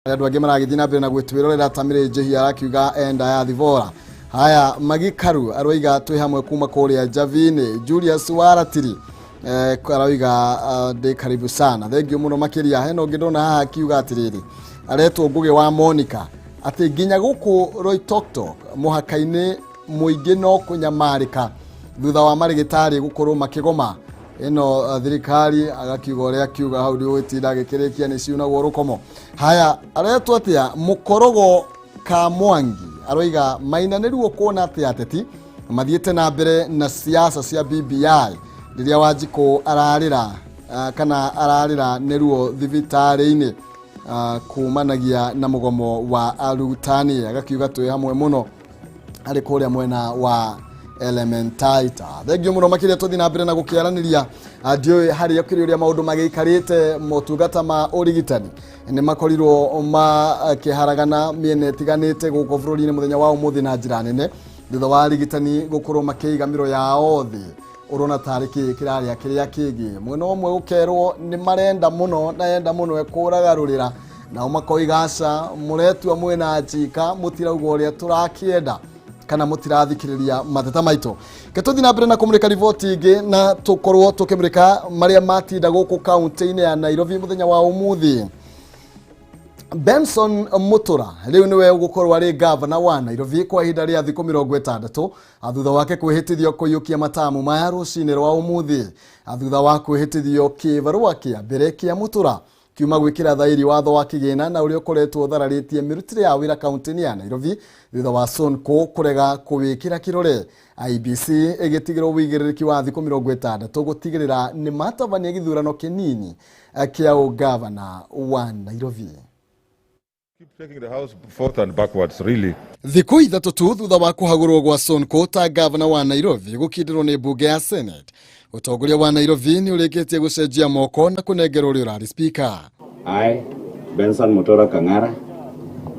Andũ angĩ maragĩthiĩ na mbere na gwĩtwĩrorera ta Mĩrĩ Njĩhia arakiuga enda ya Thibora. Haya, Magikaru aroiga twĩ hamwe kuma kũrĩa Njavini. Julius Waratiri aroiga ndĩ karibu sana, thengiũ mũno makĩria. Hena ũngĩ ndona haha akiuga atĩrĩrĩ, aretwo Ngũgĩ wa Monica, atĩ nginya gũkũ Loitoktok mũhaka-inĩ mũingĩ no kũnyamarĩka thutha wa marĩgĩtarĩ gũkorwo makĩgoma ĩno thirikari. Agakiuga ũrĩa akiuga hau, ndigũgĩtinda agĩkĩrĩkia, nĩ ciunagwo rũkomo. Haya, aretwo atĩa, Mũkorogo ka Mwangi aroiga maina nĩruo kuona atĩ ateti mathiĩte na mbere na siasa cia BBI rĩrĩa Wanjikũ ararĩra kana ararĩra nĩruo thibitarĩ-inĩ kumanagia na mũgomo wa arutani. Agakiuga twĩ hamwe mũno arĩ kũrĩa mwena wa Elementaita. Thengiũ mũno makĩria. Tũthiĩ na mbere na gũkĩaranĩria. Ndiũĩ harĩa kĩrĩ ũrĩa maũndũ magĩikarĩte. Motungata ma ũrigitani nĩ makorirwo makĩharagana mĩena ĩtiganĩte gũkũ bũrũri-inĩ mũthenya wa ũmũthĩ na njĩra nene thutha wa arigitani gũkorwo makĩiga mĩro yao thĩ. Ũrona tarĩ kĩ kĩrarĩa kĩrĩa kĩngĩ? Mwena ũmwe gũkerwo nĩ marenda mũno na enda mũno ekũragarũrĩra, nao makoiga aca, mũretua mwĩna njika, mũtirauga ũrĩa tũrakĩenda kana mũtirathikĩrĩria mateta maitũ. Ke tũthiĩ na mbere na kũmũrĩka riboti ingĩ na tũkorwo tũkĩmũrĩka marĩa matinda gũkũ kaunti-inĩ ya Nairobi mũthenya wa ũmũthĩ. Benson Mutura rĩu nĩwe ũgũkorwo arĩ gavana wa Nairobi kwa ihinda rĩa thikũ 60 thutha wake kwĩhĩtithio kũiyũkia matamu maya rũcinĩ rwa ũmũthĩ, thutha wa kwĩhĩtithio kĩbarũa kĩa mbere kĩa Mutura kiuma gwĩkĩra thaĩri watho wa kĩgĩna na ũrĩa ũkoretwo ũthararĩtie mĩrutĩre ya wĩra kaunti-inĩ ya Nairobi thutha wa Sonko kũrega kũwĩkĩra kĩrore. IEBC ĩgĩtigĩrwo ũigĩrĩrĩki wa thikũ 60 gũtigĩrĩra nĩ matabania gĩthurano kĩnini kĩa ũgavana wa Nairobi. Keep taking the house forth and backwards, really. Thikũ 3 tu thutha wa kũhagũrwo gwa Sonko ta gavana wa Nairobi gũkindĩrwo nĩ mbunge ya Senate, ũtongoria wa Nairobi nĩ ũrĩkĩtie gũcenjia moko na kũnengerwo ũrĩa ũrarĩ speaker. I, Benson Mutura Kangara,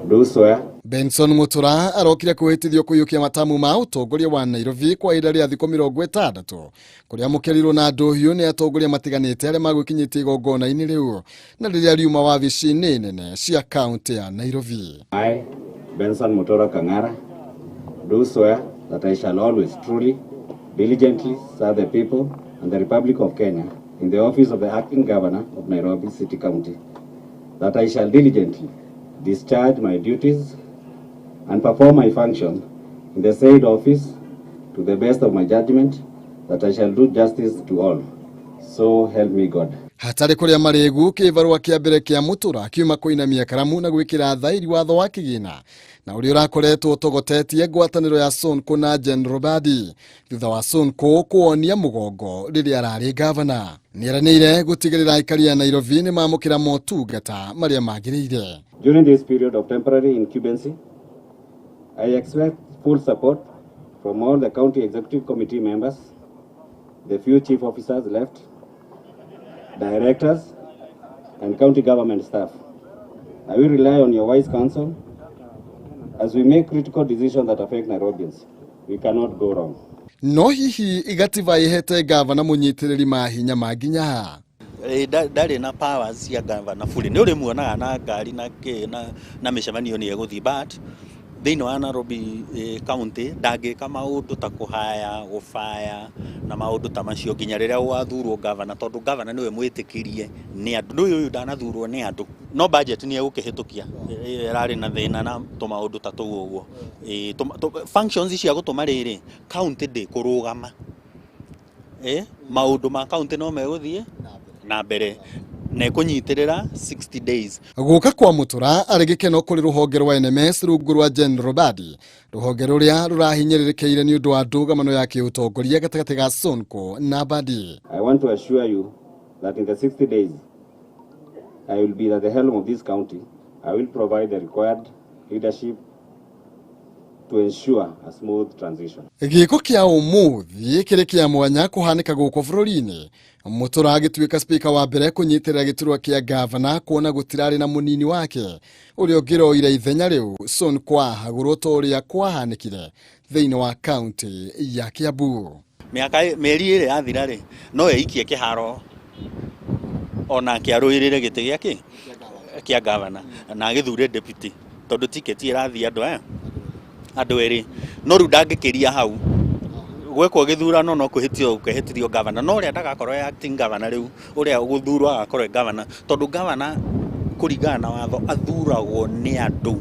do swear Benson Mutura arokire kwĩhĩtithio kũiyũkia matamu ma ũtongoria wa Nairobi kwa ihinda rĩa thikũ 60, kũrĩa amũkĩrirwo na ndũhiũ nĩ atongoria matiganĩte arĩa magwĩkinyĩtie igongona-inĩ rĩu na rĩrĩa riuma wabici-inĩ nene cia kaunti ya Nairobi. I, Benson Mutura Kangara, do swear that I shall always truly, diligently serve the people and the Republic of Kenya in the office of the acting governor of Nairobi City County, that I shall diligently discharge my duties and perform my function in the said office to the best of my judgment, that I shall do justice to all. So help me God. Hatarĩ kũrĩa marĩgu, kĩbarũa kĩa mbere kĩa Mũtũra kiuma kũinamia karamu na gwĩkĩra thaĩri watho wa kĩgĩna na ũrĩa ũrakoretwo ũtogotetie ngwatanĩro ya Sonko na General Badi thutha wa Sonko kuonia mũgongo rĩrĩa ararĩ gavana. Nĩeranĩire gũtigĩrĩra aikari a Nairobi nĩ mamũkĩra motungata marĩa magĩrĩire. During this period of temporary incumbency, I expect full support from all the county executive committee members, the few chief officers left, directors, and county government staff. I will rely on your wise counsel as we make critical decisions that affect Nairobians. We cannot go wrong. No hihi gatiba ĩhete gavana mũnyitĩrĩri mahinya ma nginya ha? Ndarĩ na powers cia gavana fully. Nĩ ũrĩmuonaga na ngari na kĩ na mĩcemanio nĩ egũthiĩ, but thĩinĩ wa Nairobi county ndangĩka maũndũ ta kũhaya gũbaya na maũndũ ta macio nginya rĩrĩa gũgathurwo gavana, tondũ gavana nĩwe mwĩtĩkĩrie nĩ andũ. Ndũyũ ũyũ ndanathurwo nĩ andũ, no budget nĩ egũkĩhĩtũkia. Ĩrarĩ na thĩna na tũmaũndũ ta tũu ũguo. Functions cia gũtũma rĩrĩ county ndĩkũrũgama, maũndũ ma county no megũthiĩ na mbere na ĩkũnyitĩrĩra 60 days. Gũka kwa Mũtũra arĩ gĩkeno kũrĩ rũhonge rwa NMS rungu rwa General Badi, rũhonge rũrĩa rũrahinyĩrĩrĩkĩire nĩ ũndũ wa ndũgamano ya kĩũtongoria gatagatĩ ga Sonko na Badi. I want to assure you that in the 60 days I will be at the helm of this county, I will provide the required leadership to ensure a smooth transition. Gĩko kĩa ũmũthĩ kĩrĩ kĩa mwanya kũhanĩka gũkũ bũrũri-inĩ, Mũtũra agĩtuĩka spika wa mbere kũnyitĩrĩra gĩturwa kĩa gavana, kuona gũtirarĩ na mũnini wake ũrĩa ũngĩroire ithenya rĩu Sonko ahagũrwo ta ũrĩa kwahanĩkire thĩinĩ wa kaunti ya Kiambu. Mĩaka mĩeri ĩrĩ yathira rĩ, no eikie kĩharo onake arũĩrĩre gĩtĩ gĩake. kĩa gavana na agĩthure deputy tondũ tiketi ĩrathiĩ andũ aya andũ erĩ no rĩu ndangĩkĩria hau gwekwo gĩthurano no kwĩhĩtio kwĩhĩtithio gavana no ũrĩa ndagakorwo e acting governor rĩu ũrĩa ũgũthurwo agakorwo e gavana tondũ gavana kũringana na watho athuragwo nĩ andũ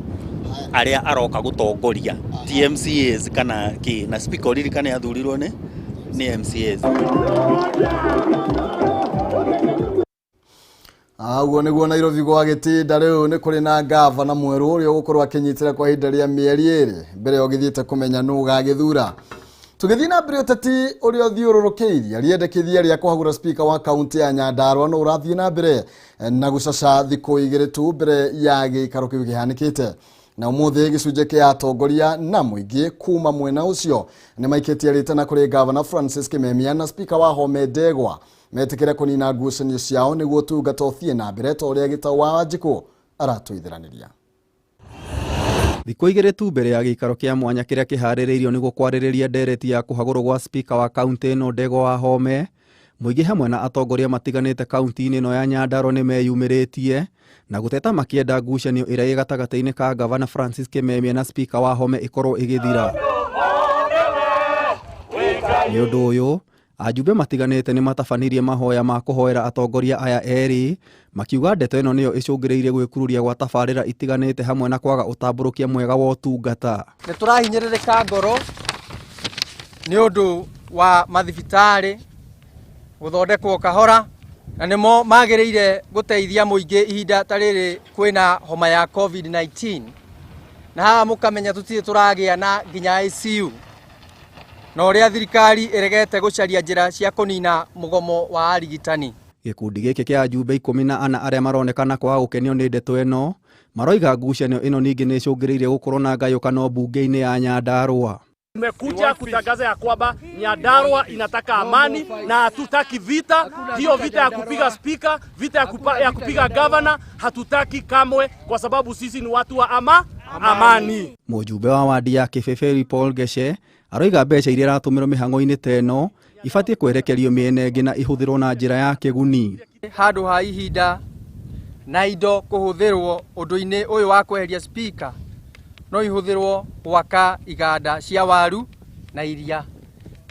arĩa aroka gũtongoria ti MCAs kana kĩ na speaker ũririkane athurirwo nĩ MCAs. Ũguo nĩguo Nairobi gwagĩtinda rĩu nĩ kũrĩ na gavana mwerũ ũrĩa ũgũkorwo akĩnyitĩra kwa ihinda rĩa mĩeri ĩrĩ mbere ya ũgĩthiĩte kũmenya nũ ũgagĩthura. Tũgĩthiĩ na mbere ũteti ũrĩa ũthiũrũrũkĩirie rĩendekithia rĩa kũhagũra speaker wa kaunti ya Nyandarua no ũrathiĩ na mbere na gũcaca thikũ igĩrĩ tu mbere ya gĩikaro kĩu kĩhanĩkĩte. Na ũmũthĩ gĩcunjĩ kĩa atongoria na mũingĩ kuma mwena ũcio nĩ maikĩtie rĩtana kũrĩ gavana Francis Kimemia na speaker wa Home Ndegwa metikire kũnina ngucanio ciao nĩguo ũtungata ũthiĩ na mbere ta ũrĩa Gĩtau wa Wanjikũ aratũithĩranĩria. Thikũ igĩrĩ tu mbere ya gĩikaro kĩa mwanya kĩrĩa kĩharĩrĩirio nĩguo kwarĩrĩria ndereti ya kũhagũrwo gwa speaker wa kaunti ĩno Ndegwa Wahome, mũingĩ hamwe na atongoria matiganĩte kaunti-inĩ ĩno ya Nyandarua nĩ meyumĩrĩtie na gũteta makĩenda ngucanio ĩrĩa ĩ gatagatĩ-inĩ ka gavana Francis Kimemia na speaker Wahome ĩkorwo ĩgĩthira. Nĩ ũndũ ũyũ ajumbe matiganĩte nĩ matabanirie mahoya ma kũhoera atongoria aya erĩ makiuga ndeto ĩno nĩyo ĩcũngĩrĩirie gwĩkururia gwa tabarĩra itiganĩte hamwe na kwaga ũtambũrũkia mwega wa ũtungata. Nĩ tũrahinyĩrĩrĩka ngoro nĩ ũndũ wa mathibitarĩ gũthondekwo kahora na nĩmo magĩrĩire gũteithia mũingĩ ihinda ta rĩrĩ kwĩna homa ya COVID-19 na haha mũkamenya tũtirĩ tũragĩa na nginya ICU na ũrĩa thirikari ĩregete gũcaria njĩra cia kũnina mũgomo wa arigitani. Gĩkundi gĩkĩ kĩa ajumbe 14 arĩa maronekana kwaga gũkenio nĩ ndeto ĩno maroiga ngucanio ĩno ningĩ nĩ ĩcũngĩrĩirie gũkorwo na ngayũkano mbunge-inĩ ya Nyandarua. Tumekuja kutangaza ya kwamba Nyandarua inataka amani na hatutaki vita. Hiyo vita ya kupiga speaker, vita ya kupiga governor hatutaki kamwe, kwa sababu sisi ni watu wa amani. Mũjumbe wa wadi ya Kibeberi Paul Geshe aroiga mbeca iria iratũmĩrwo mĩhang'o-inĩ ta ĩno ibatiĩ kwerekerio mĩena ĩngĩ na ihũthĩrwo na njĩra ya kĩguni. Handũ ha ihinda na indo kũhũthĩrwo ũndũ-inĩ ũyũ wa kweheria speaker no ihũthĩrwo gwaka iganda cia waru na iria,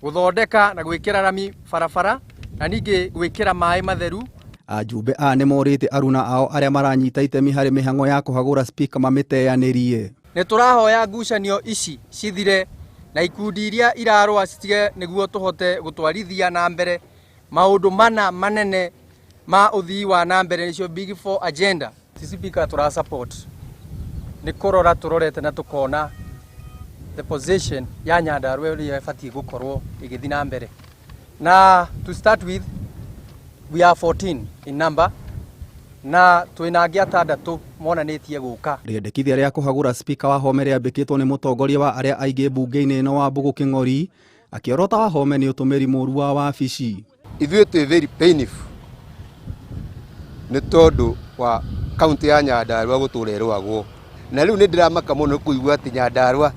gũthondeka na gwĩkĩra rami barabara na ningĩ gwĩkĩra maĩ matheru. Ajumbe aya nĩ morĩte aruna ao arĩa maranyita itemi harĩ mĩhang'o ya kũhagũra speaker mamĩteanĩrie. Nĩ tũrahoya ngucanio ici cithire na ikundi iria irarũa citige nĩguo tũhote gũtwarithia na mbere maũndũ mana manene ma ũthii wa na mbere nĩcio Big Four agenda. Sisi speaker tũra support nĩ kũrora tũrorete na tũkona the position ya Nyandarua ĩrĩa ĩbatiĩ gũkorwo ĩgĩthiĩ na mbere. Na to start with we are 14 in number na twĩna angĩ atandatũ monanĩtie gũka. Rĩendekithia rĩa kũhagũra speaker Wahome rĩambĩkĩtwo nĩ mũtongoria wa arĩa aingĩ mbunge-inĩ ĩno Wambũgũ Kĩng'ori akĩorota Wahome nĩ ũtũmĩri mũru wa wabici. Ithuĩ twĩ very painful nĩ tondũ wa kaunti ya Nyandarua gũtũra ĩrũagwo na rĩu nĩ ndĩramaka mũno kũigua atĩ Nyandarua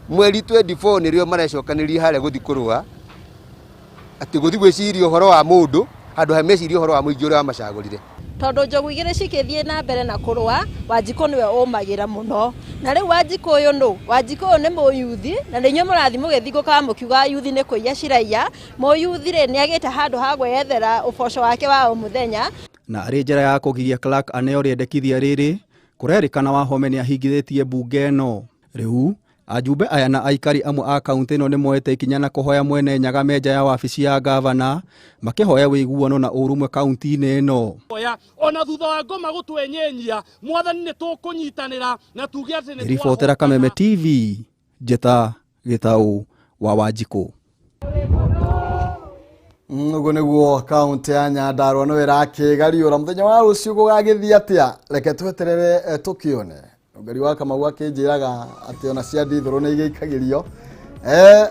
mweri 24 nĩrĩo marecokanĩria harĩa gũthiĩ kũrũa atĩ gũthiĩ gwĩciria ũhoro wa mũndũ handũ ha meciria ũhoro wa mũingĩ ũrĩa wamacagũrire. Tondũ njogu igĩrĩ cikĩthiĩ na mbere na kũrũa Wanjikũ nĩwe ũmagĩra mũno na rĩu Wanjikũ ũyũ nũ Wanjikũ ũyũ nĩ mũyuthi na nĩ inyuĩ mũrathiĩ mũgĩthingũkaga mũkiuga yuthi nĩ kũiya ciraiya. Mũyuthi rĩ nĩ agĩte handũ ha gwĩyethera ũboco wake wa o mũthenya. Na arĩ njĩra ya kũgiria Clark aneo rĩendekithia rĩrĩ kũrerĩkana Wahome nĩ ahingithĩtie mbunge ĩno. Rĩu ajumbe aya na aikari amwe a kaunti ĩno nĩ moete ikinya na kũhoya mwene Nyaga me nja ya wabici ya gavana makĩhoya wĩiguano na ũrũmwe kaunti-inĩ ĩno. Ona thutha wa ngoma gũtwenyenyia mwathani nĩ tũkũnyitanĩra na tuge atĩ nĩ Ribotera Kameme TV Njeta Gĩtaũ wa Wanjikũ. Ũguo nĩguo kaunti ya Nyandarua no ĩrakĩgariũra mũthenya wa rũciũ gũgagĩthiĩ atĩa, reke tweterere tũkĩone. Ũngari wa Kamau akĩnjĩraga atĩ ona cia ndithũrũ nĩ igĩikagĩrio.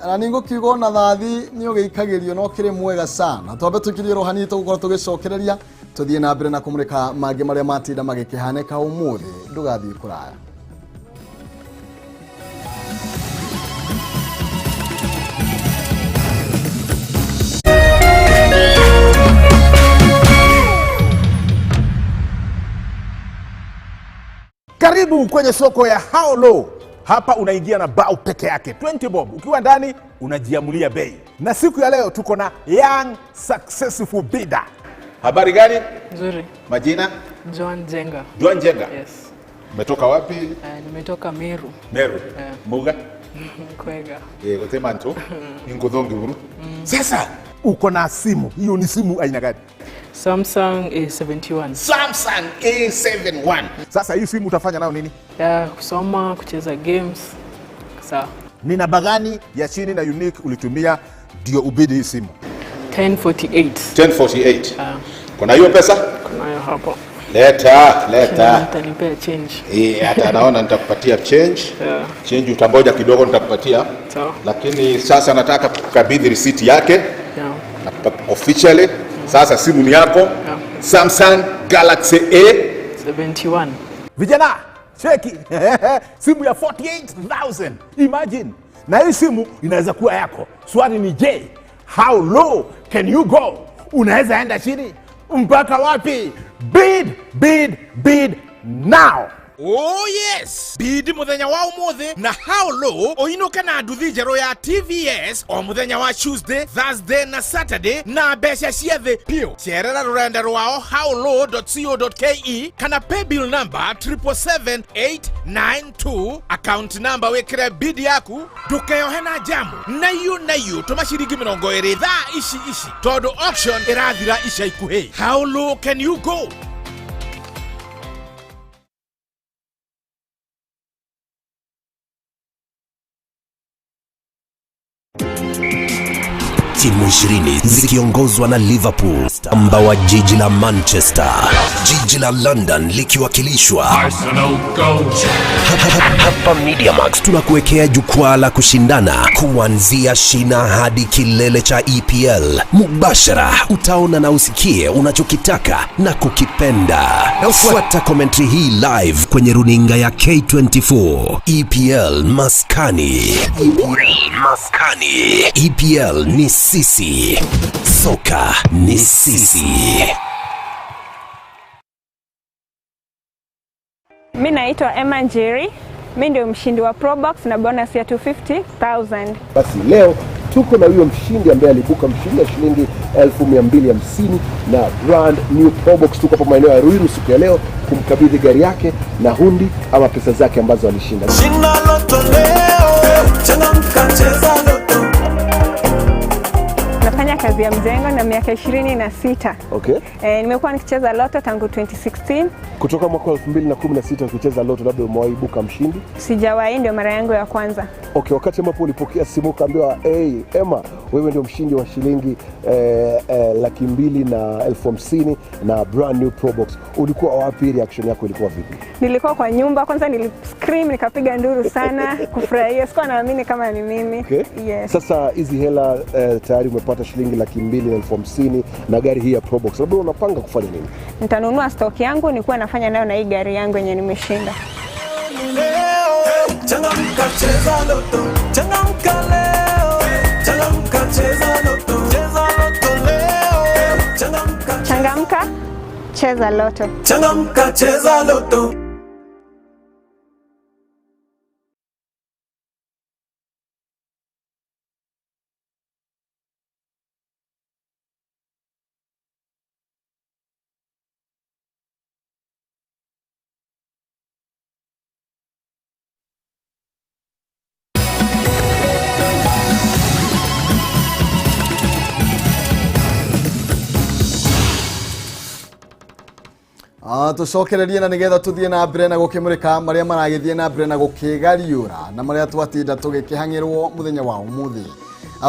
Na nĩ ngũkiuga ona thathi nĩ ũgĩikagĩrio no kĩrĩ mwega sana. Twambe tũkirie ro hanini tũgũkorwo tũgĩcokereria tũthiĩ na mbere na kũmũrĩka mangĩ marĩa matinda magĩkĩhanĩka ũmũthĩ. Ndũgathiĩ kũraya. Karibu kwenye soko ya How Low. Hapa unaingia na bao peke yake 20 bob. Ukiwa ndani unajiamulia bei. Na siku ya leo tuko na young successful bidder. Habari gani? Nzuri. Majina? Joan Jenga. Joan Jenga. Yes. Umetoka wapi? Nimetoka Meru. Meru. Muga? Kwega. Gutema ntu. Inguthongi buru. Sasa uko na simu. Hiyo ni simu aina gani? Samsung A71. Samsung A71. Sasa hii simu utafanya nayo nini? Ya kusoma, kucheza games. Sawa. Ni namba gani ya chini na unique ulitumia ndio ubidi hii simu? 1048. 1048. Kuna hiyo pesa? Kunayo hapo. Leta, leta. Utanipea change. Hata naona nitakupatia change. Yeah. Change utangoja kidogo nitakupatia. Sawa. Lakini sasa nataka kukabidhi receipt yake. Yeah. Officially. Sasa simu ni yako. Yeah. Samsung Galaxy A71. Vijana, cheki. Simu ya 48,000. Imagine. Na hii simu inaweza kuwa yako. Swali ni je, how low can you go? Unaweza enda chini mpaka wapi? Bid, bid, bid now. Oh yes! Bid muthenya wa umuthi na How Low uinuke na nduthi njeru ya TVS o muthenya wa Tuesday, Thursday na Saturday na mbeca cia thi piu. Cerera rurenda rwao howlow.co.ke kana paybill number 777892, account number wikire bid yaku, ndukeyohe na jamu na iu tuma ciringi 20 thaa ici ici tondu auction irathira ica ikuhi. How low can you go? Timu 20 zikiongozwa na Liverpool, amba wa jiji la Manchester, jiji la London likiwakilishwa Arsenal go. Hapa MediaMax tunakuwekea jukwaa la kushindana kuanzia shina hadi kilele cha EPL. Mubashara utaona na usikie unachokitaka na kukipenda. Fuata commentary hii live kwenye runinga ya K24. EPL Maskani. EPL Maskani. EPL ni sisi. Soka ni sisi. Mi naitwa Emma Njeri. Mi ndio mshindi wa Probox na bonus ya 250,000. Basi leo tuko na huyo mshindi ambaye alibuka mshindi ya shilingi 1250 na brand new Probox. Tuko hapa maeneo ya Ruiru siku ya leo kumkabidhi gari yake na hundi ama pesa zake ambazo alishinda. Shinda loto leo, changamka cheza loto. Nafanya kazi ya mjengo na miaka 26. Okay. Nimekuwa nikicheza loto tangu 2016. Kutoka mwaka 2016 ukicheza loto, labda umewahi ibuka mshindi? Sijawahi, ndio mara yangu ya kwanza. Okay, wakati ambapo ulipokea simu ukaambiwa, hey, Emma, wewe ndio mshindi wa shilingi 250,000 na brand new Probox, ulikuwa wapi? Reaction yako ilikuwa vipi? Nilikuwa kwa nyumba kwanza, niliscream nikapiga nduru sana kufurahia, sikuwa naamini kama ni mimi. Okay. Yes. Sasa hizi hela tayari umepata shilingi 250,000 na gari hii ya Probox, labda unapanga kufanya nini? Nitanunua stock yangu nikuwa nafanya nayo na hii gari yangu yenye nimeshinda. Changamka cheza loto, changamka leo, changamka cheza loto, cheza loto leo, changamka, changamka cheza loto, changamka cheza loto. Tucokererie na nigetha tuthie na mbere na gukimurika maria maragithie na mbere na gukigariura na maria twatinda tugikihang'irwo muthenya wa umuthi.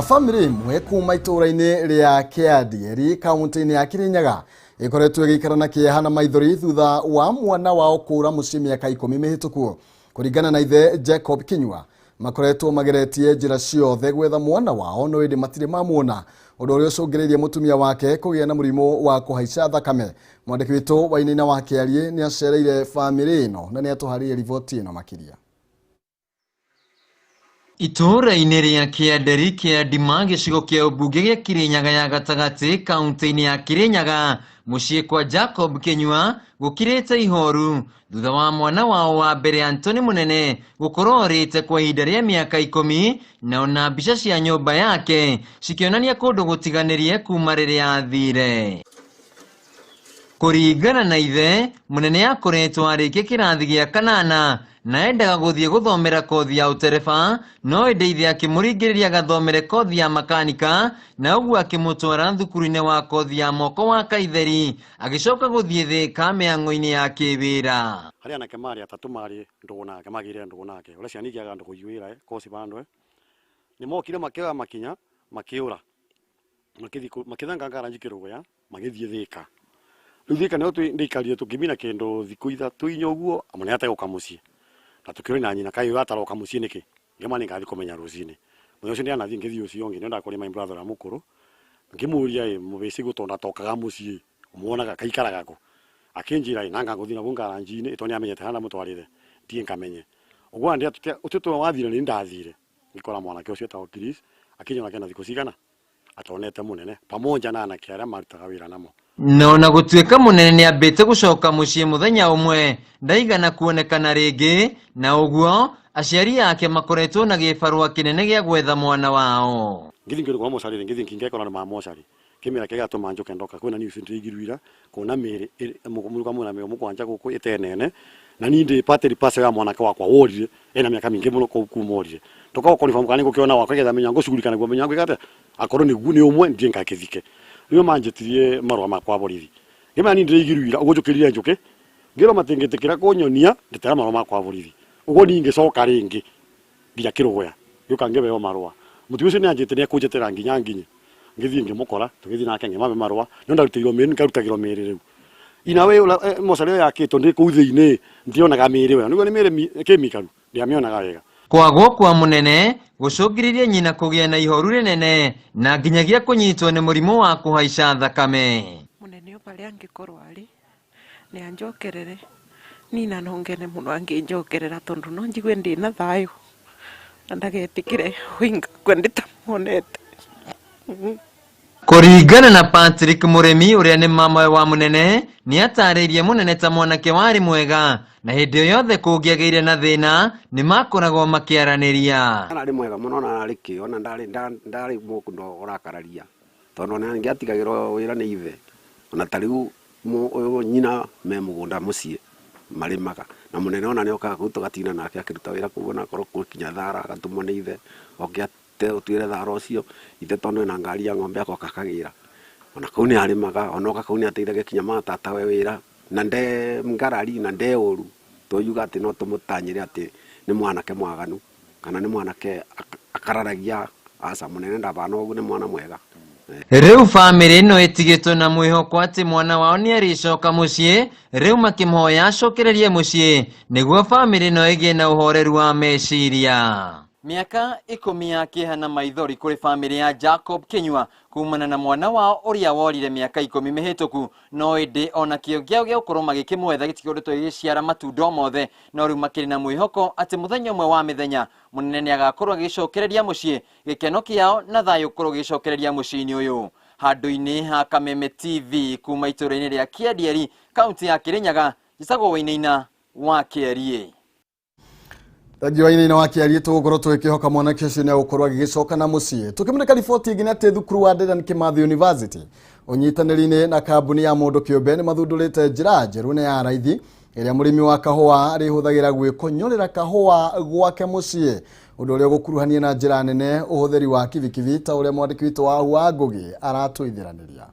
Family imwe kuma itura-ini ria Kiandieri kaunti-ini ya Kirinyaga ikoretwo igikara na kieha na maithori thutha wa mwana wao kura mucii miaka 10 mihituku. Kuringana na ithe Jacob Kinyua, makoretwo mageretie njira ciothe gwetha mwana wao no indi matire mamuona, undu uria ucungiririe mutumia wake kugia na murimu wa kuhaica thakame. Mwandiki witu wa Wainaina wa Kiarie ni acereire family ino na ni atuharirie riboti ino makiria. Itũũra-inĩ rĩa Kĩanderi kĩa Ndima gĩcigo kĩa ũmbunge gĩa Kĩrĩnyaga ya gatagatĩ kaunti-inĩ ya Kĩrĩnyaga mũciĩ kwa Jacob Kĩnyua gũkirĩte ihoru thutha wa mwana wao wa mbere Anthony Mũnene gũkorwo orĩte kwa ihinda rĩa mĩaka 10 na ona mbica cia nyũmba yake cikĩonania kũndũ gũtiganĩrie kuma rĩrĩa athire. Kũringana na ithe, Mũnene akoretwo arĩkia kĩrathi gĩa kanana na endaga gũthiĩ gũthomera kothi ya ũtereba no ĩndĩ ithe akĩmũringĩrĩria agathomere kothi ya makanika na ũguo akĩmũtwara thukuru-inĩ wa kothi ya moko wa Kaitheri agĩcoka gũthiĩ Thĩka mĩang'o-inĩ ya kĩwĩra. Harĩ anake marĩ atatũ marĩ ndũgũ nake magĩire ndũgũ nake ũrĩa ciana igĩaga ndũgũ iwĩra koci bandũ nĩ mokire makĩoya makinya makĩũra makĩthiĩ makĩthanga ngaranji kĩrũgũya magĩthiĩ Thĩka. Rĩu Thĩka nĩho ndĩikarire tũkĩmina kĩndũ thikũ 3 4 ũguo amwe nĩategũka mũciĩ na tũkĩũria na nyina kaĩ ũyũ ataroka mũciĩ nĩkĩ ngĩma nĩngathiĩ kũmenya rũcinĩ. Mũthenya ũcio ndĩanathiĩ ngĩthiĩ ũcio ũngĩ nĩendaga kũrĩ my brother ũrĩa mũkũrũ ngĩmũria ĩ mũbĩci gũ tondũ atokaga mũciĩ ũmuonaga kaikaraga kũ akĩnjĩra ĩ nanga ngũthiĩ nagũ ngaranji-inĩ ĩtondũ nĩamenyete harĩa ndamũtwarĩte ndiĩ ngamenye ũguo ũtũtũ wathire nĩ ndathire ngĩkora mwanake ũcio etagwo Chris akĩnjĩra kena thikũ cigana atonete Mũnene pamoja na anake arĩa marutaga wĩra namo. No na gũtuĩka Mũnene nĩambĩte gũcoka mũciĩ mũthenya ũmwe ndaigana kuonekana rĩngĩ na ũguo aciari ake makoretwo na gĩbarũa kĩnene gĩa gwetha mwana wao. Ngĩthiĩ ngĩũria kwa mocarĩ ngĩthiĩ ngĩngekora nĩ ma mocarĩ kĩmera kĩrĩa gĩatũma njũke ndoka kwĩna news ndĩigĩrwira kuona mĩĩrĩ mũruka mwena mĩo mũkwanja gũkũ ĩtenene na niĩ ndĩ pateri pase ya mwanake wakwa worire ena mĩaka mĩingĩ mũno kũu kuma orire ndoka gũkonfirm kana nĩngũkĩona wakwa nĩgetha menya ngũcugurika naguo menya ngwĩka atĩa akorwo nĩguo nĩ ũmwe ndiĩ ngakĩthike. Rĩu manjĩtirie marũa makwa borithi ngĩmera niĩ ndĩraigĩrwira ũguo njũkĩrire njũke ngĩrwo matingĩtĩkĩra kũnyonia ndĩtera marũa makwa borithi ũguo niĩ ngĩcoka rĩngĩ nginya Kĩrũgũya ngĩũka ngĩheo marũa mũtumia ũcio nĩanjĩte nĩekũnjetera nginya nginye ngĩthiĩ ngĩmũkora tũgĩthiĩ nake ngĩmahe marũa no ndarutĩirwo mĩĩrĩ ngarutagĩrwo mĩĩrĩ rĩu inawe mocarĩ ĩyo yakĩtwo ndĩ kũu thĩinĩ ndionaga mĩĩrĩ wega nĩguo nĩ mĩĩrĩ kĩmikaru ndiamĩonaga wega. Kwagwo kwa Mũnene gũcũngĩrĩirie nyina kũgĩa na ihoru rĩnene na nginyagia kũnyitwo nĩ mũrimũ wa kũhaica thakame. Mũnene o barĩa angĩkorwo arĩ nĩ anjokerere nina no ngene mũno angĩnjokerera tondũ no njigue ndĩna thayũ na ndagetĩkĩre ũinga ndĩtamuonete. Kũringana na Patrick Mũrĩmi ũrĩa nĩ mamawe wa Mũnene nĩatarĩirie Mũnene ta mwanake warĩ mwega na hĩndĩ o yothe kũngĩagĩire na thĩna nĩmakoragwo makĩaranĩria. Ararĩ mwega mũno na ararĩ kĩo na ndarĩ mũndũ ũrakararia tondũ ona nĩatigagĩrwo wĩra nĩ ithe ona ta rĩu nyina me mũgũnda mũciĩ marĩmaga na Mũnene ona nĩokaga kũu tũgatinda nake akĩruta wĩra kũu ona akorwo gũkinya thara agatũmwo nĩ ithe oke ũtuĩre thara ũcio ithe tondũ ena ngari ya ng'ombe agoka akagĩra ona kũu nĩarĩmaga ona oka kũu nĩateithagia kinya matatawe wĩra na nde ngarari na nde ũru tũyuga atĩ no tũmũtanyĩre atĩ nĩ mwanake mwaganu kana nĩ mwanake akararagia aca Mũnene ndabana ũguo nĩ mwana mwega. Rĩu bamĩrĩ ĩno ĩtigĩtwo na mwĩhoko atĩ mwana wao nĩarĩcoka mũciĩ rĩu makĩmũhoya acokererie mũciĩ nĩguo bamĩrĩ ĩno ĩgĩe na ũhoreru wa meciria. Mĩaka 10 ya kĩeha na maithori kũrĩ bamĩrĩ ya Jacob Kĩnyua kumana na mwana wao ũrĩa worire mĩaka 10 mĩhĩtũku no ĩndĩ ona kĩo kĩao gĩa gũkorwo magĩkĩmwetha gĩtikoretwo gĩgĩciara matunda o mothe no rĩu makĩrĩ na mwĩhoko atĩ mũthenya ũmwe wa mĩthenya Mũnene nĩagakorwo agĩcokereria mũciĩ gĩkeno kĩao na thayũ ũkorwo ũgĩcokereria mũciĩ-inĩ ũyũ. Handũ-inĩ ha Kameme TV kuma itũũra-inĩ rĩa Kĩandieri kaunti ya Kĩrĩnyaga njĩtagwo Wainaina wa Kĩariĩ. Thengiũ Wainaina wa Kĩariĩ tũgũkorwo tũgĩkĩhoka mwanake ũcio nĩegũkorwo agĩgĩcoka na mũciĩ. Tũkĩmũrĩka riboti ĩngĩ nĩ atĩ thukuru wa Dedan Kimathi University ũnyitanĩri-inĩ na kambuni ya mũndũ kĩũmbe nĩ mathundũrĩte njĩra njerũ na ya raithi ĩrĩa mũrĩmi wa kahũa arĩhũthagĩra gwĩkonyorera kahũa gwake mũciĩ ũndũ ũrĩa ũgũkuruhania na njĩra nene ũhũthĩri wa kibikibi ta ũrĩa mwandĩki witũ wa Hua Ngũgĩ aratũithĩranĩria.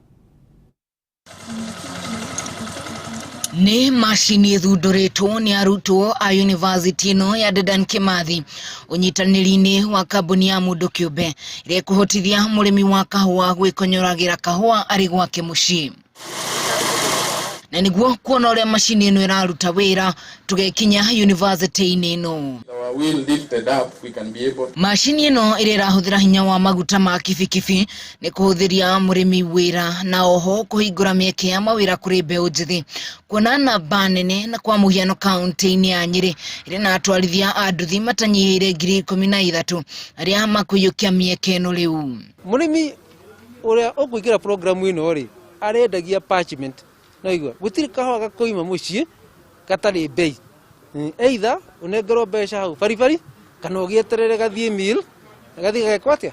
Nĩ macini ĩthundũrĩtwo nĩ arutwo a yunivasĩtĩ ĩno ya Dedan Kimathi ũnyitanĩri-inĩ wa kambuni ya mũndũ kĩũmbe ĩrĩa ĩkũhotithia mũrĩmi wa kahũa gwĩkonyoragĩra kahũa arĩ gwake mũciĩ. Na nĩguo kuona ũrĩa macini ĩno ĩraruta wĩra tũgekinya yunivasĩtĩ-inĩ ĩno. wheel lifted up, we can be able Macini ĩno ĩrĩa ĩrahũthĩra hinya wa maguta ma kibikibi nĩ kũhũthĩria mũrĩmi wĩra na oho kũhingũra mĩeke ya mawĩra kũrĩ mbeũ njĩthĩ. Kuona namba nene na kwa mũhiano kaunti-inĩ ya Nyĩrĩ ĩrĩ na atwarithia a nduthi matanyihĩire 13,000 arĩa makũiyũkia mĩeke ĩno rĩu. Mũrĩmi ũrĩa ũkũingĩra programu ĩno rĩ, arendagia parchment no igua gũtirĩ kahũa gakoima mũciĩ gatarĩ bei. Either ũnengerwo mbeca hau baribari kana ũgĩeterere gathiĩ mill gathiĩ gagekwo atĩa,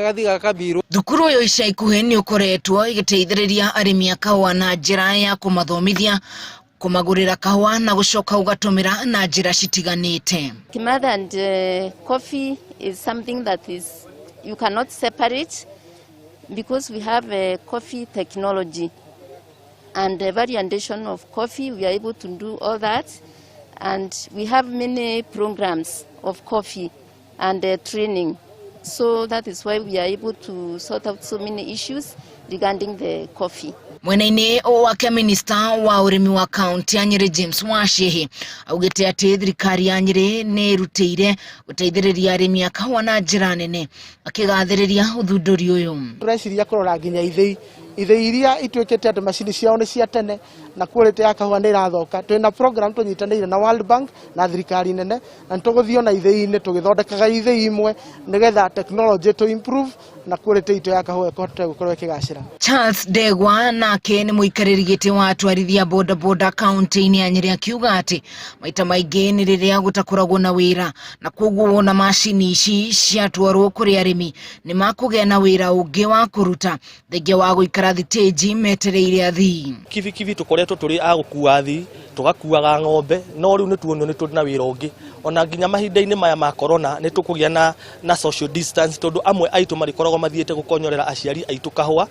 gathiĩ gakamirwo. Thukuru ũyũ ica ikuhĩ nĩ ũkoretwo ĩgĩteithĩrĩria arĩmi a kahũa na njĩra ya kũmathomithia, kũmagũrĩra kahũa na gũcoka ũgatũmĩra na njĩra citiganĩte. Kimathi and coffee is something that is you cannot separate because we have a coffee technology and a variation of coffee. We are able to do all that, and we have many programs of coffee and training. So that is why we are able to sort out so many issues regarding the coffee. Mwena-inĩ wake minista wa ũrĩmi wa kaunti ya Nyĩrĩ James Wacihi augĩte atĩ thirikari ya Nyĩrĩ nĩ ĩrutĩire gũteithĩrĩria arĩmi a kahũa na njĩra nene, akĩgathĩrĩria ũthundũri ũyũ. Tũreciria kũrora nginya ithĩi, ithĩi iria ituĩkĩte atĩ macini ciao nĩ cia tene na quality ya kahũa nĩ ĩrathũka. Twĩna program tũnyitanĩire na World Bank na thirikari nene, na nĩtũgũthiĩ ona ithĩi-inĩ tũgĩthondekaga ithĩi imwe nĩgetha technology to improve na quality itũ ya kahũa ĩkũhote gũkorwo ĩkĩgacĩra. Charles Ndegwa nake nĩ mũikarĩri gĩtĩ wa atwarithia bodaboda kaunti-inĩ ya Nyĩrĩ akiuga atĩ maita maingĩ nĩ rĩrĩa gũtakoragwo na wĩra na koguo wona macini ici ciatwarwo kũrĩ arĩmi nĩ makũgĩa na wĩra ũngĩ wa kũruta thengia wa gũikara thitĩnji metereire athii. Kibikibi tũkoretwo tũrĩ a gũkua athii, tũgakuaga ng'ombe, no rĩu nĩ tuonio nĩ tũrĩ na wĩra ũngĩ. Ona nginya mahinda-inĩ maya ma corona nĩ tũkũgĩa na social distance tondũ amwe aitũ marĩkoragwo mathiĩte gũkonyorera aciari aitũ kahũa,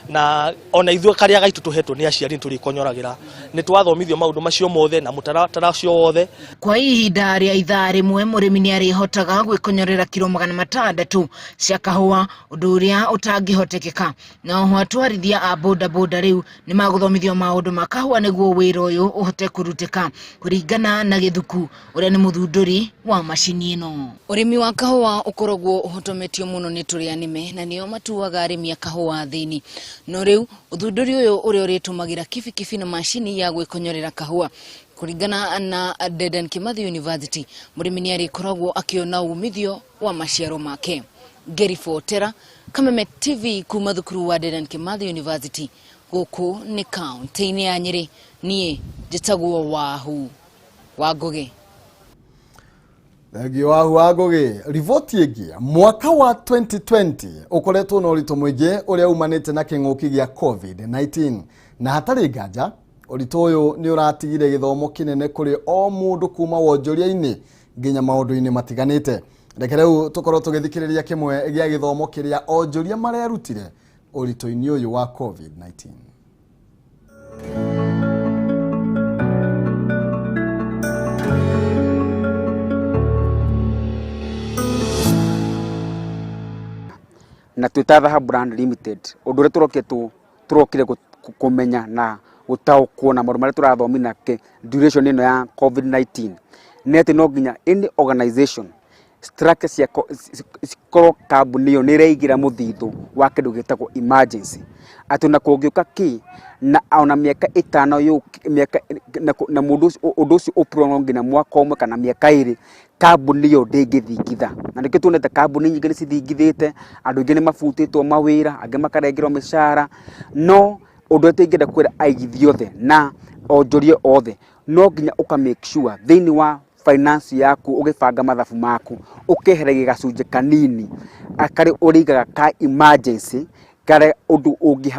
na ona ithuĩ karĩa gaitũ tũhetwo nĩ aciari nĩ tũrĩkonyoragĩra. Nĩ twathomithio maũndũ macio mothe na mũtaratara ũcio wothe. Kwa ihinda rĩa ithaa rĩmwe mũrĩmi nĩ arĩhotaga gwĩkonyorera kiro 600 cia kahũa, ũndũ ũrĩa ũtangĩhotekeka. Na oho atwarithia a bodaboda rĩu nĩ magũthomithio maũndũ ma kahũa nĩguo wĩra ũyũ ũhote kũrutĩka kũringana na Gĩthuku ũrĩa nĩ mũthundũri wa macini ĩno. Ũrĩmi wa kahũa ũkoragwo ũhotometio mũno nĩ tũrĩa nĩme na nĩo matuaga arĩmi a kahũa thĩni. No rĩu ũthundũri ũyũ ũrĩa ũrĩtũmagĩra kibikibi na macini ya gwĩkonyorera kahũa kũringana na Dedan Kimathi University, mũrĩmi nĩ arĩkoragwo akĩona umithio wa maciaro make. Ngeri Fotera, Kameme TV kuma thukuru wa Dedan Kimathi University gũkũ nĩ kaunti-inĩ ya Nyĩrĩ. Niĩ njĩtagwo Wahu wa Ngũgĩ. Thengio Wahu wa Ngũgĩ. Riboti ĩngĩ, mwaka wa 2020 ũkoretwo na ũritũ mũingĩ ũrĩa umanĩte na kĩng'ũki gĩa COVID-19, na hatarĩ nganja ũritũ ũyũ nĩ ũratigire gĩthomo kĩnene kũrĩ o mũndũ kuma wonjoria-inĩ nginya maũndũ-inĩ matiganĩte. Reke rĩu tũkorwo tũgĩthikĩrĩria kĩmwe gĩa gĩthomo kĩrĩa onjoria marerutire ũritũ-inĩ ũyũ wa COVID-19. Na twĩ ta Thaha Brand Limited, ũndũ ũrĩa tũrokire kũmenya na gũtaũkwo na maũndũ marĩa tũrathomithia nake duration ĩno ya COVID-19 nĩ atĩ no nginya any organization structure cia cikorwo kambuni ĩyo nĩ ĩraigĩra mũthithũ wa kĩndũ gĩtagwo emergency, atĩ ona kũngĩũka kĩ na ona mĩaka ĩtano yũki, mĩaka na na mũndũ ũcio, ũndũ ũcio ũprolong nginya mwaka ũmwe kana mĩaka ĩrĩ, kambuni ĩyo ndĩngĩthingitha. Na nĩkĩo tuonete kambuni nyingĩ nĩ cithingithĩte, andũ aingĩ nĩ mabutĩtwo mawĩra, angĩ makarengerwo mĩcara. No ũndũ ũrĩa tũingĩenda kwĩra aigithia othe na onjoria othe, no nginya ũka make sure thĩinĩ wa finance yaku ũgĩbanga mathabu maku ũkeheragia gacunjĩ kanini karĩa ũrĩigaga ka emergency, karĩa ũndũ ũngĩ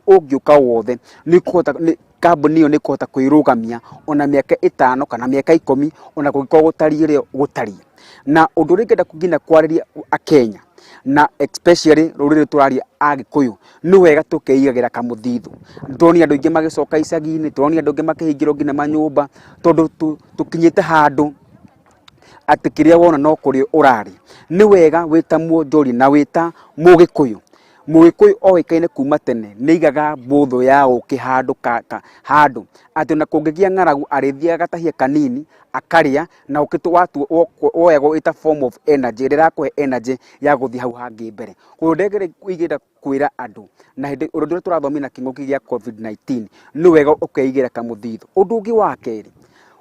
ũngĩũka wothe nĩ ũkũhota, nĩ kambuni ĩyo nĩ ĩkũhota kwĩrũgamia ona mĩaka ĩtano kana mĩaka 10 ona kũngĩkorwo gũtariĩ ũrĩa gũtariĩ. Na ũndũ ũrĩa ingĩenda nginya kwarĩria Akenya na especially rũrĩrĩ tũraria Agĩkũyũ, nĩ wega tũkeigagĩra kamũthithũ. Tũronire andũ aingĩ magĩcoka icagi-inĩ, tũronire andũ aingĩ makĩhingĩrwo nginya manyũmba, tondũ tũkinyĩte handũ atĩ kĩrĩa wona no kũrĩa ũrarĩ. Nĩ wega wĩ ta mwonjoria na wĩ ta mũgĩkũyũ, Mũgĩkũyũ oĩkaine kuma tene nĩ aigaga mbũthũ ya ũkĩ handũ ka, ka, handũ atĩ ona kũngĩgĩa ng'aragu arĩthiaga agatahia kanini akarĩa na ũkĩ woyagwo ĩta form of energy ĩrĩa ĩrakũhe energy ya gũthiĩ hau hangĩ mbere. Koguo ndĩngĩenda kwĩra andũ na hĩndĩ ũndũ ũrĩa tũrathomire na kĩng'ũki gĩa COVID-19 nĩ wega ũkeigĩra kamũthithũ. Ũndũ ũngĩ wa kerĩ,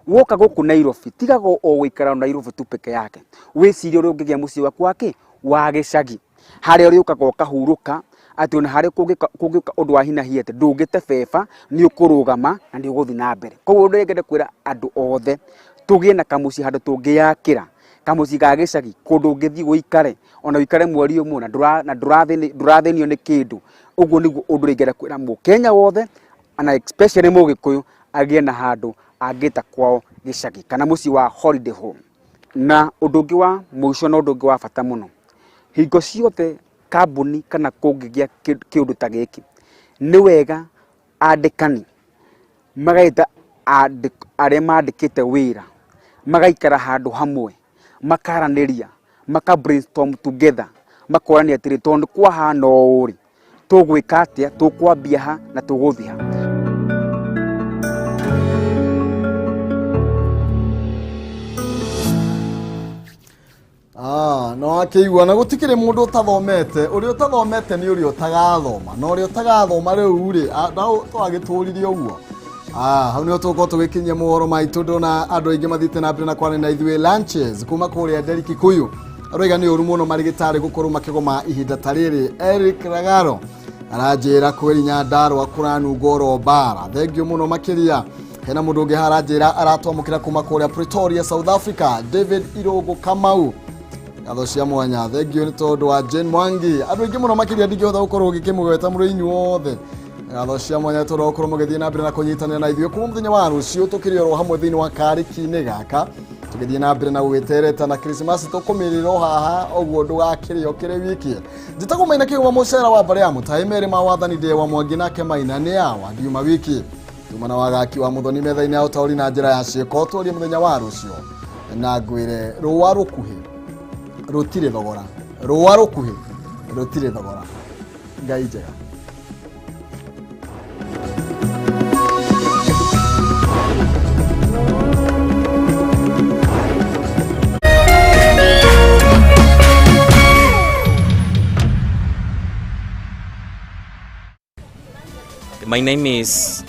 woka gũkũ Nairobi tigaga o gũikara Nairobi tu peke yake, wĩcirie ũrĩa ũngĩgĩa mũciĩ waku wa kĩ wa gĩcagi harĩa ũrĩũkaga ũkahurũka atĩ ona harĩa kũngĩũka ũndũ wa hinahi atĩ ndũngĩte beba nĩ ũkũrũgama na nĩ ũgũthiĩ na mbere. Koguo ũndũ ũrĩa ingĩenda kwĩra andũ othe tũgĩe na kamũciĩ handũ tũngĩyakĩra kamũciĩ ga gĩcagi kũndũ ũngĩthiĩ ũikare ona ũikare mweri ũmwe na ndũrathĩnio nĩ kĩndũ. Ũguo nĩguo ũndũ ũrĩa ingĩenda kwĩra mũkenya wothe na especially mũgĩkũyũ agĩe na handũ angĩta kwao gĩcagi kana mũciĩ wa holiday home. Na ũndũ ũngĩ wa mũico na ũndũ ũngĩ wa bata mũno, hingo ciothe kambuni kana kũngĩgĩa kĩũndũ ta gĩkĩ, nĩ wega andĩkani mageta arĩa mandĩkĩte wĩra magaikara handũ hamwe makaranĩria maka brainstorm together makorania atĩrĩ tondũ kwahana ũũ rĩ tũgwĩka atĩa tũkwambia ha na tũgũthiĩ ha. Ah, no akĩigua na gũtikĩrĩ mũndũ ũtathomete ũrĩa ũtathomete nĩ ũrĩa ũtagathoma na ũrĩa ũtagathoma rĩu rĩ twagĩtũririe ũguo. Ah, hau nĩho tũgũkorwo tũgĩkinyia mohoro maitũ. Ndona andũ aingĩ mathiĩte na mbere na kwaria na ithuĩ lunches kuma kũrĩa Nderi Kikuyu aroiga nĩ ũru mũno marigĩtarĩ gũkorwo makĩgoma ihinda ta rĩrĩ. Eric Ragaro aranjĩra kwĩri Nyandarũa kũranunga oro mbara, thengio mũno makĩria. Hena mũndũ ũngĩ haranjĩra aratwamũkĩra kuma kũrĩa Pretoria, South Africa, David Irũngũ Kamau, ngatho cia mwanya, thengio nĩ tondũ wa Jane Mwangi. Andũ aingĩ mũno makĩria ndingĩhota gũkorwo ngĩkĩmũgweta mũrĩ inyuothe. Ngatho cia mwanya tondũ wa gũkorwo mũgĩthiĩ na mbere na kũnyitanĩra na ithuĩ kuma mũthenya wa rũciũ tũkĩrĩ oro hamwe thĩinĩ wa karĩki-inĩ gaka tũgĩthiĩ na mbere na gũgĩtereta na Krismasi tũkũmĩrĩra o haha ũguo ndũgakĩrĩo kĩrĩ wiki. Njĩtagwo Maina Kĩgwa mũcera wa mbarĩ ya mũtaĩ merĩ ma wathani ndĩ wa Mwangi nake Maina nĩ awa ndiuma wiki tuma na wagaki wa mũthoni metha-inĩ ya ũtaũri na njĩra ya ciĩko twarie mũthenya wa rũciũ na ngwĩre rũa rũkuhĩ rũtirĩ thogora, rũa rũkuhĩ rũtirĩ thogora. Ngai njega. My name is